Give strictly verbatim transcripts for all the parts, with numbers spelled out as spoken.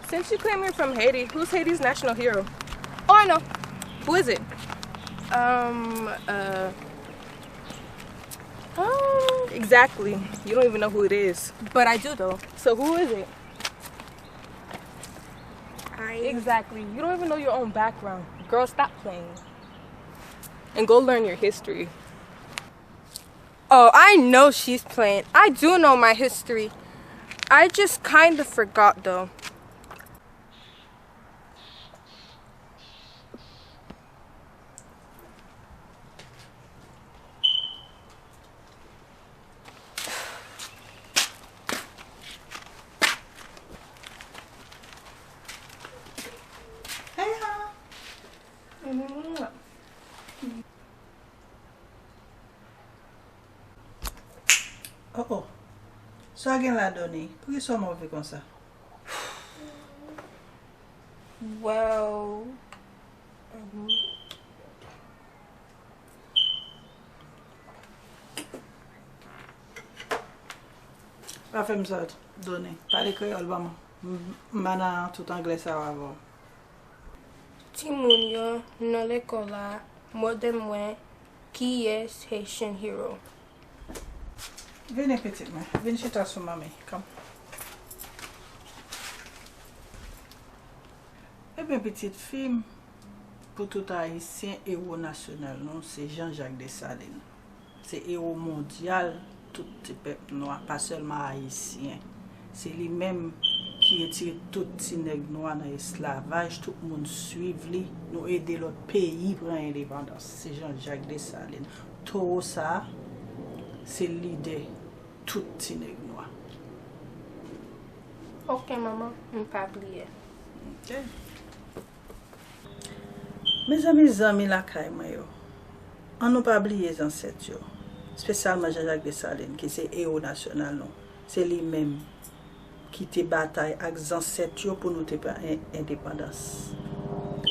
Since you claim you're from Haiti, who's Haiti's national hero? Oh, I know. Who is it? Um, uh, um, exactly. You don't even know who it is. But I do, though. So who is it? I Exactly. You don't even know your own background. Girl, stop playing. And go learn your history. Oh, I know she's playing. I do know my history. I just kinda forgot, though. Hey, ha. Oh, oh. Sa gen la, Doni? Poukisa w move konsa? Well, mhm. Pa fè m sa, Doni. Pale kreyòl ban mwen. M, m pa nan tout anglè sa yo avè w. Timoun yo nan lekòl la mande mwen kiyès Haitian hero. Vini, pitit mwen. Vin chita sou manmi. Come. Ebyen, pitit fi m, pou tout Ayisyen, ewo nasyonal nou, se Jean Jacques Dessalines. Se ewo mondyal tout ti pèp nwa, pa sèlman Ayisyen. Se li menm ki retire tout ti nèg nwa nan esklavaj, tout moun swiv li, nou ede lòt peyi pran endepandans. Se Jean Jacques Dessalines. Towo sa a, se lidè tout ti nèg nwa. Ok, manman, m pa bliye. Ok. Mezanmi, zanmi lakay mwen yo, ann nou pa bliye zansèt yo, espesyalman Jean Jacques Dessalines, ki se ewo nasyonal nou. Se li menm ki te batay ak zansèt yo pou nou te pran en-, endepandans.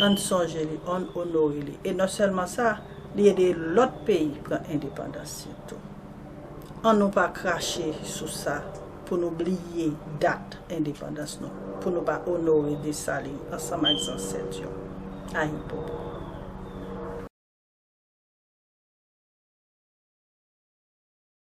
Ann sonje li, ann onore li. E non sèlman sa, li ede lòt peyi pran endepandans yo tou. Ann nou pa krache sou sa pou nou bliye dat endepandans nou, pou nou pa onore Desalin ansanm ak zansèt yo. Ayibobo.